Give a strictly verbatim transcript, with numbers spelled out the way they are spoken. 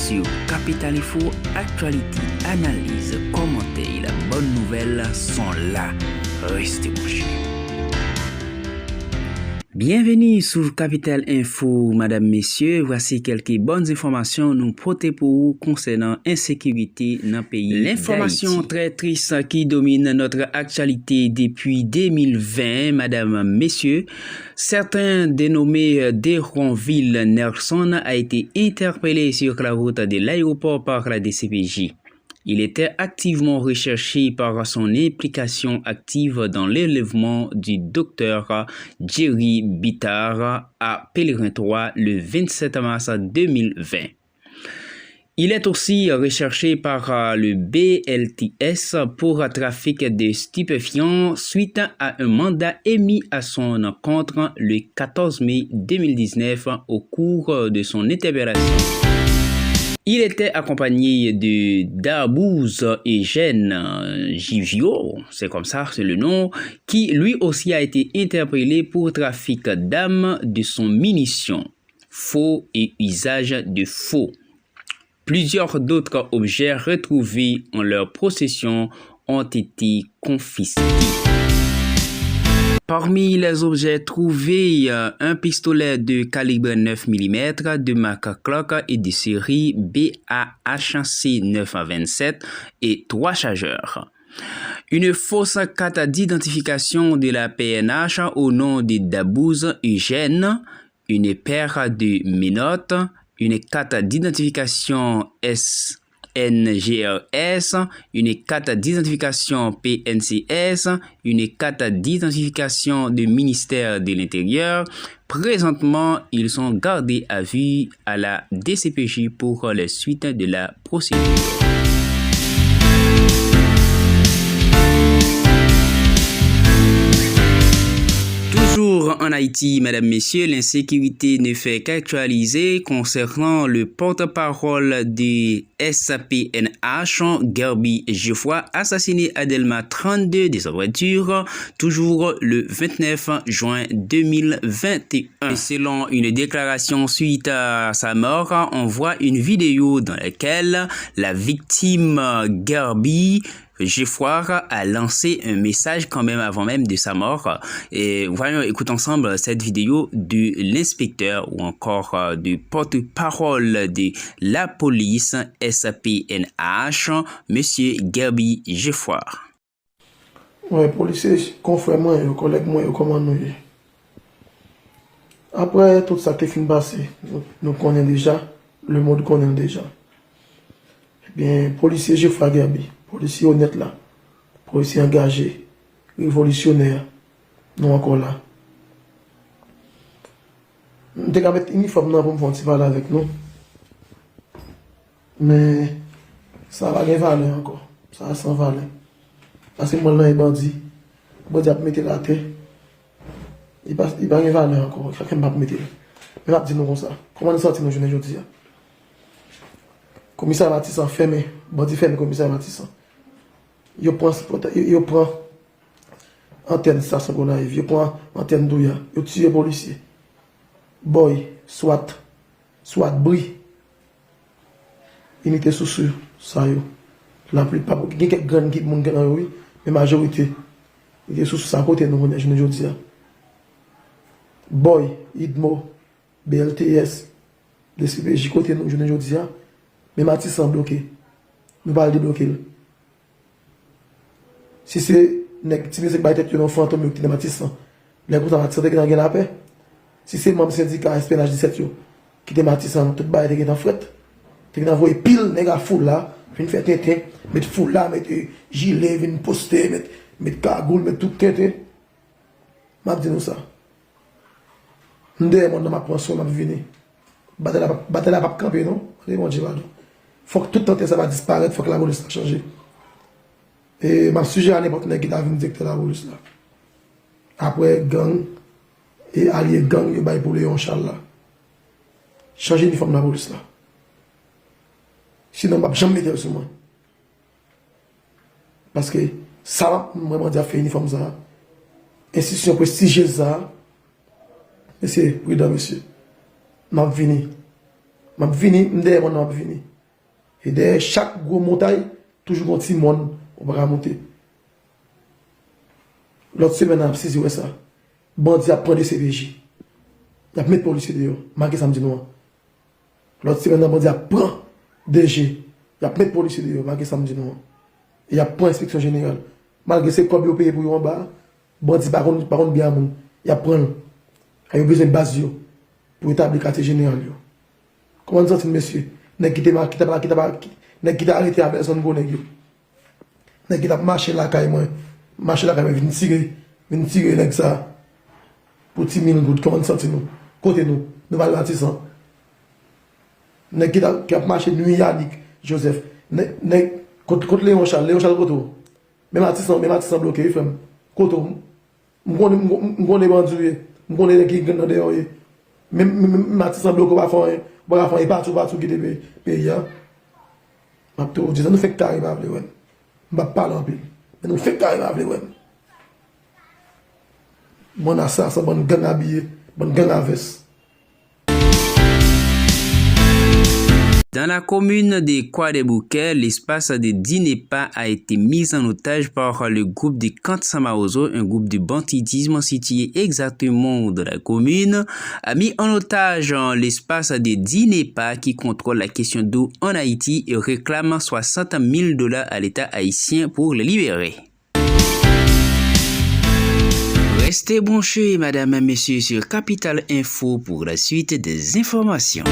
Sur Capital Info, aktyalite, analiz, kòmantè e la bòn nouvèl son la. Reste branché. Bienvenue sur Capital Info, madam, mesye. Vwasi kèlke bòn enfòmasyon nou pote pou ou konsènan ensekirite nan peyi Dayiti. Lenfòmasyon trè tris ki domine notre actualité depuis deux mille vingt, madam, mesye. Certains dénommés Deronville Nelson a été interpellé sur la route de l'aéroport par la D C P J. Il était activement recherché par son implication active dans l'enlèvement du docteur Jerry Bitar à Pèlerin trois le vingt-sept mars deux mille vingt. Il est aussi recherché par, euh, le B L T S pour trafic de stupéfiants suite à un mandat émis à son encontre le quatorze mai deux mille dix-neuf au cours de son interpellation. Il était accompagné de Darbouze Eugène, euh, Givio, c'est comme ça, c'est le nom, qui lui aussi a été interpellé pour trafic d'armes, de son munition, faux et usage de faux. Plusieurs d'autres objets retrouvés en leur possession ont été confisqués. Parmi les objets trouvés, euh, un pistolet de calibre neuf millimètres de marque Glock et de série B A H C neuf vingt-sept et trois chargeurs. Une fausse carte d'identification de la P N H au nom de Darbouze Eugène, une paire de menottes, une carte d'identification S N G R S, une carte d'identification P N C S, une carte d'identification du ministère de l'Intérieur. Présentement, ils sont gardés à vue à la D C P J pour les suites de la procédure. Toujours en Haïti, madame, messieurs, l'insécurité ne fait qu'actualiser concernant le porte-parole de S P N H, Guerby Geffroy, assassiné à Delma trente-deux de sa voiture, toujours le vingt-neuf juin deux mille vingt et un. Et selon une déclaration suite à sa mort, on voit une vidéo dans laquelle la victime, euh, Guerby Geffroy a lancé un message quand même avant même de sa mort. Et voyons, écoute ensemble cette vidéo de l'inspecteur ou encore, euh, de porte-parole de la police S P N H, monsieur Guerby Geffroy. Mwen, polisye, konfrè mwen yo, kòlèg mwen yo, kòman nou ye? Apre tout sa ki te fin pase, nou, nou konnen deja, lemonn konnen l deja. Ebyen, polisye Geffroy Guerby, polisye onèt la, polisye angaje, revolisyonè, nou ankò la. M te ka met inifòm nan pou m fè yon ti pale avèk nou. Men, sa pa gen valè ankò. Sa san valè. Paske mwen nan e bandi. Bandi ap mete l atè. Li pa, li pa gen valè ankò. Sa fè m p ap mete l. Men m ap di nou konsa. Kòman nou santi nou jounen jodi a? Komisarya Matisan fèmen. Bandi fèmen komisarya Matisan. Yo pran, yo, yo pran antèn estasyon Gonayiv. Yo pran antèn Douya. Yo tiye polisye. Bòy, swat, swat bri. Inite sousou sa yo. Laplipa, gen kèk grenn ki moun gen nan yo, wi. Men majorite, inite sousou sa kote nou konnen jounen jodi a. Bòy, Idmo, B L T S, D C P J kote nou jounen jodi a. Men Matisan bloke. Nou pa al debloke l. Si se nèg ti mesye k bay tèt yo non fantom yo ki te nan Matisan, lè konsa Matisan te gentan gen lapè. Si se manm sendika S P N H disèt yo ki te Matisan, tout bagay te gentan frèt. Te gentan voye pil nèg a foula, vin fè tenten, met foula, met, eh, jile, vin poste, met, met kagoul, met tout tenten. M ap di nou sa. M dèyè mòn nan, m ap pran swen, m ap vini. Batay la p ap, batay la p ap kanpe non. Mande Bondye padon. Fòk tout tenten sa va disparèt, fòk lapolis la chanje. E m ap sijere a nenpòt nèg ki ta vin direktè lapolis la. Apre gang e alye gang yo bay pou Leon Charles la. Chanje inifòm lapolis la. Sinon m p ap janm mete l sou mwen. Paske sa m ap, mwen, mwen di ap fè inifòm sa a, enstitisyon prestijyez sa a, mesye, pridan, mesye. M ap vini. M ap vini, m dèyè mòn nan, m ap vini. E dèyè chak gwo montay, toujou gon ti mòn ou pa ka monte. Lòt semèn nan, n ap sezi wè sa. Bandi ap pran D C P J. Y ap met polisye deyò, malgre sa m di nou an. Lòt semèn nan, bandi ap pran D G. Y ap met polisye deyò, malgre sa m di nou an. E y ap pran enspeksyon jeneral. Malgre se kòb yo peye pou yo anba a, bandi pa konn, pa konn byen a moun. Y ap pran l. A yo bezwen baz yo pou etabli katye jeneral yo. Kòman n santi n, mesye? Nèg ki te ma-, ki t ap, ki t ap, ki, nèg ki te arete a Bèlzòn gwo nèg yo. Nèg ki t ap mache lakay mwen, mache lakay mwen vin tire, vin tire nèg sa a pou ti mil goud. Kòman n santi nou? Kote nou? Nou pa al Matisan. Nèg ki t ap, ki ap mache nwi Yanick Joseph. Nèg, nèg, kot, kot Leon Charles? Leon Charles kote w? Men Matisan, men Matisan bloke wi, frè m. Kote w? M konnen, m, m konnen bandi w ye. M konnen nèg ki gang nan dèyè w ye. Men, men, men Matisan bloke, w pa fè anyen. W pa ka fè anyen, pati w, pati w kite peyi, peyi a. M ap toujou di sa, nou fenk kare pa vle wè m. M p ap pale anpil. Men nou fenk kare pa vle wè m. Bann asasen, bann gang abiye, bann gang a vès. Dans la commune de Kwadèboukè, l'espace de DINEPA a été mis en otage par le groupe de Kantsan Mawozo, un groupe de banditisme situé exactement dans la commune, a mis en otage l'espace de DINEPA qui contrôle la question d'eau en Haïti et réclame soixante mille dollars à l'État haïtien pour les libérer. Restez branchés, mesdames et messieurs, sur Capital Info pour la suite des informations.